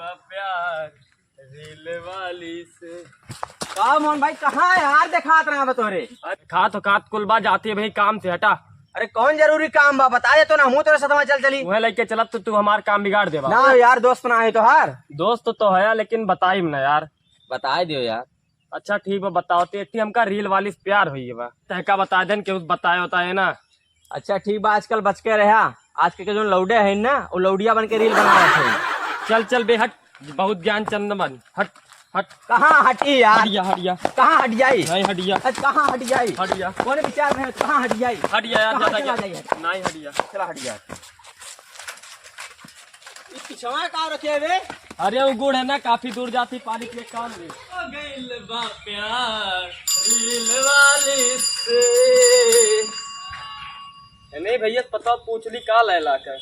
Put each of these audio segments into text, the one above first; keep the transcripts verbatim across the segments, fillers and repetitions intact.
प्यार रील वाली से। का मोहन भाई, कहाँ है यार? देखात रहा बा तोहरे। अरे खात हो खात कुल बा, जाती है भाई काम से, हटा। अरे कौन जरूरी काम बा, बता दे तो ना, हमहू तोरे साथ चल चली। वह लेके चलत तो तू हमार काम बिगाड़ देबा। ना यार, दोस्त ना है तोहार। दोस्त तो है, लेकिन बताई ना यार। बताई दियो यार। अच्छा ठीक बा, बताओ। ते इतनी हमका रील वाली से प्यार होई बा। तहका बता देन के उस बताए बताए ना। अच्छा ठीक बा, आजकल बच के रहा। आजकल के जो लौडे हैं ना, वो लौडिया बन के रील बनावत हैं। चल चल बे हट, बहुत ज्ञान चंद बन, हट हट। कहाँ हटी यार? हटिया हटिया। कहाँ हट जाई? नहीं हटिया। अरे कहाँ हट जाई? हटिया। कौन विचार में है? कहाँ हट जाई? हटिया यार, कहाँ ज्यादा चला क्या? जाई? नहीं हटिया। चला हट जाए। ई पिछवा का रखे बे? अरे वो गुड़ है ना, काफी दूर जाती पानी के काम रे। हो गइल बा प्यार रील वाली से। ए, नहीं भैया, पता पूछ ली का लैला का?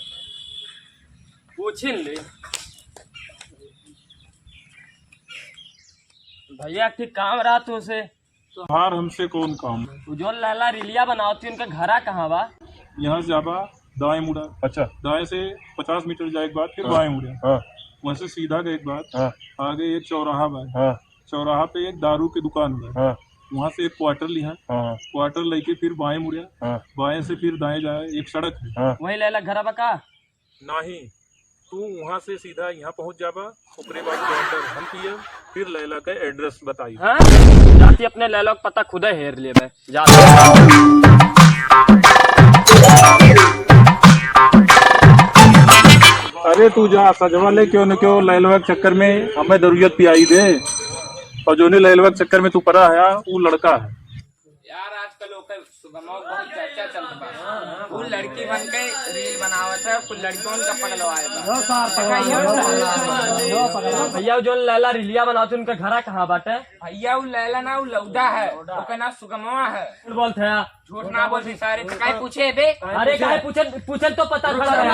पूछिन ले। भैया, ठीक काम रहा तू से। तोहार हमसे कौन काम? उ जौन लैला रीलिया बनावती, उनका घरा कहाँ बा? यहाँ से जाबा, दाएं मुड़ा। अच्छा। दाएं से पचास मीटर जाए के बाद फिर हाँ। बाएं मुड़ा। हाँ। वहाँ से सीधा गए के बाद हाँ। आगे एक चौराहा बा। हाँ। चौराहा पे एक दारू की दुकान बा। हाँ। वहाँ से एक क्वार्टर लिहा। हाँ। क्वार्टर लेके फिर बाएं मुड़ा। हाँ। बाएं से फिर दाएं जाए, एक सड़क है। हाँ। वही लैला घरा बा का? नाही, तू वहाँ से सीधा यहाँ पहुँच जाबा, ओकरे बाद क्वार्टर हम पियब, फिर लैला का एड्रेस बताई। हाँ? जाती अपने लैला का पता खुदे हेर लेबे। जाती। अरे तू जा, सजवा ले, क्यों न क्यों लैलवा के चक्कर में हमें दरुइयत पियाई दे। और जोने लैलवा के चक्कर में तू परा है, वो लड़का है। यार, आजकल ओकर सुगमा बहुत चर्चा चलत बा। उ लड़की बन के रील बनावत है, कुल लड़कियों का पगलवाए बा। भैया, उ जौन लैला रीलिया बनावत है, उनका घरा कहाँ बाटे? भैया, उ लैला ना, उ लौदा है, ओकर नाम सुगमवा है। झूठ बोलत है। झूठ ना बोलती सारे, तो काहे पूछे बे? अरे, काहे पूछे, पूछे तो पता चला।